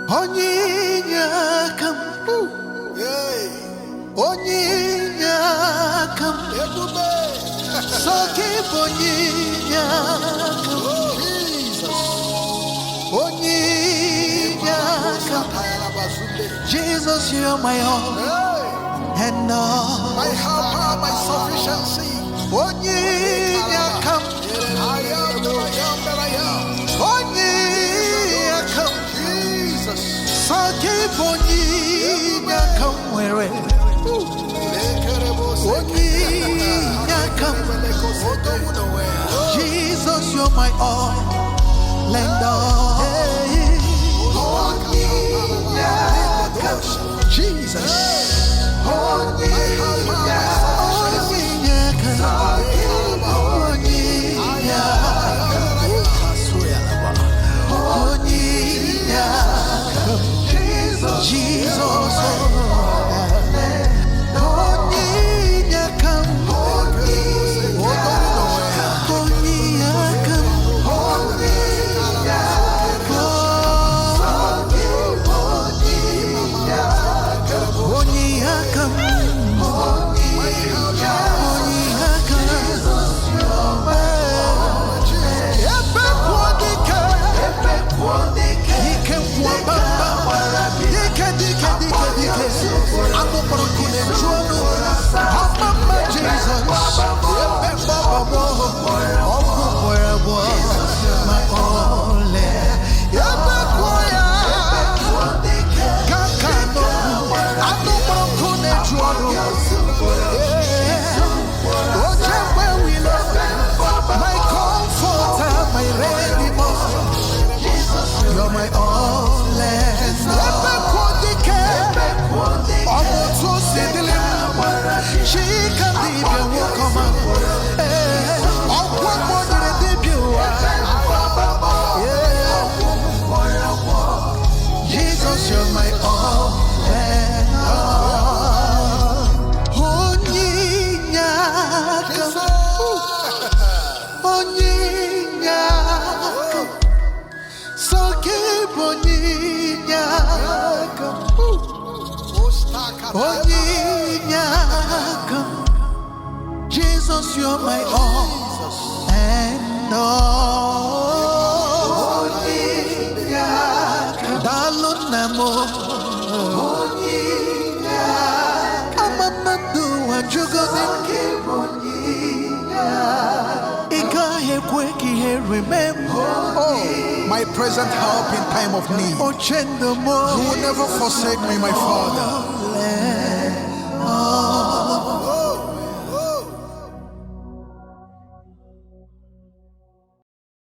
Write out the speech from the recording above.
Onye inye aka m. Hey. Onye inye aka m. Ebube. Sọ gị bụ onye inye aka m. Oh, Jesus. Onye inye aka m. Jesus, you're my all Hey. and all. My helper, my sufficiency. Onye inye aka m. I am the I am that I am. Onye inye aka m. Jesus. Sọ gị bụ onye inye aka m nwere. Onye inye aka m. Jesus, you're my all and all. Onye inye aka m. Jesus. Onye inye aka m. Onye inye aka m. Onye inye aka m. Jesus. Onye inye aka m. Onye inye aka m. Onye inye aka m. Onye inye aka m. Onye inye aka m. Ebe kwuo dike. Ike kwuo bamba. Dike, dike, dike, dike. Anụ kpọrọ nkụ na-eju ọnụ. Ọma mma Jizọs. Ebe mgbaba m. Ọgwụ gwọrọ agwọ. Ma ole. Ebe kwuo ya. Kaka n'ogwu. Anụ kpọrọ nkụ na-eju ọnụ. Oche mgbe wilo. My comforter, my redeemer. You're my all and all. Ebe kwuo dike. Ọ bụ otu o si dịrị m. Chika dibịa nwoke ọma. Ee, ọgwụ mgbe o nyere dibịa ụwa. Yeah. Jesus, you're my all and all. Onye inye aka m. Onye inye aka m. Sọ gị bụ onye inye aka m. Onye inye aka m. Jesus, you're my all and all. Onye inye aka m. Daalụ nna m. Onye inye aka m. Ama mmadụ ụwa jụgodi m. Ị gaghị ekwe ka ihere mee m. Oh, my present help in time of need. Ochendo m. You will never forsake me, my Father.